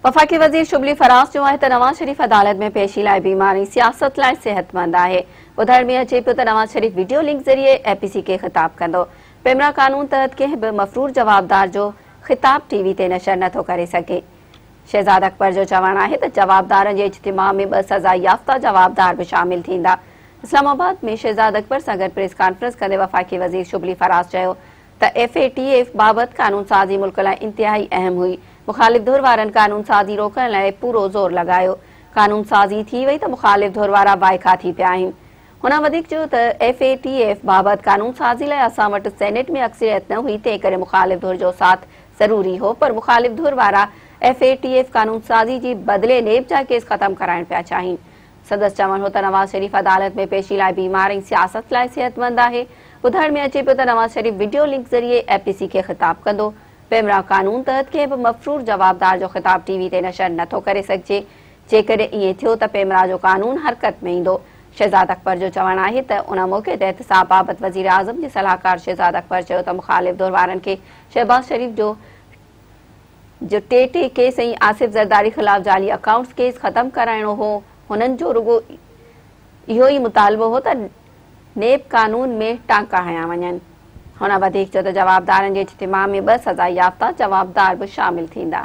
وفاقي وزير شبلي فراز چيو آهي ته نواز شريف عدالت ۾ پيشي لاء بيمار ۽ سياست لاء صحتمند آهي. ٻڌائڻ ۾ اچي پيو ته نواز شريف وڊيو لنڪ ذريعي اي پي سي کي خطاب ڪندو. پيمرا قانون تحت ڪنهن به مفرور جوابدار جو خطاب ٽي وي تي نشر نٿو ڪري سگهي. شهزاد اڪبر جو چوڻ آهي ته جوابدارن جي اجتماع ۾ ٻه سزا يافته جوابدار به شامل ٿيندا. اسلام آباد ۾ شهزاد اڪبر سان گڏ پريس ڪانفرنس ڪندي وفاقي وزير شبلي فراز چيو ته ايف اي ٽي ايف بابت قانونسازي ملڪ لاء انتهائي اهم هئي، مخالف ڌر وارن قانونسازي روڪڻ لاء پورو زور لڳايو، قانونسازي ٿي وئي ته مخالف ڌر وارا وائکا ٿي پيا آهن. هن وڌيڪ چيو ته ايف اي ٽي ايف بابت قانونسازي لاء اسان وٽ سينيٽ ۾ اڪثريت نه هئي، تنهن ڪري مخالف ڌر جو ساٿ ضروري هو پر مخالف ڌر وارا ايف اي ٽي ايف قانونسازي جي بدلي نيب جا ڪيس ختم ڪرائڻ پيا چاهين. سندس چوڻ هو ته نواز شريف عدالت ۾ پيشي لاء بيمار ۽ سياست لاء صحتمند آهي، ٻڌائڻ ۾ اچي پيو ته نواز شريف وڊيو لنڪ ذريعي اي پي سي کي خطاب ڪندو، پيمرا قانون تحت ڪنهن به مفرور جوابدار جو خطاب ٽي وي تي نشر نٿو ڪري سگهجي، جيڪڏهن ائين ٿيو ته پيمرا جو قانون حرڪت ۾ ايندو. شهزاد اڪبر جو چوڻ آهي ته ان موقعي تي احتساب بابت وزيراعظم جي صلاحڪار شهزاد اڪبر چيو ته مخالف ڌر وارن کي شهباز شريف جو جو ٽي ٽي ڪيس ۽ آصف زرداري خلاف جعلي اڪائونٽس ڪيس ختم ڪرائڻو هو، هنن جو رڳو اهو ئي مطالبو هو ته نيب قانون ۾ ٽانڪا هنيا وڃن. هن وڌيڪ چيو ته جوابدارن جي اجتماع ۾ ٻه سزا يافته جوابدار به شامل ٿيندا.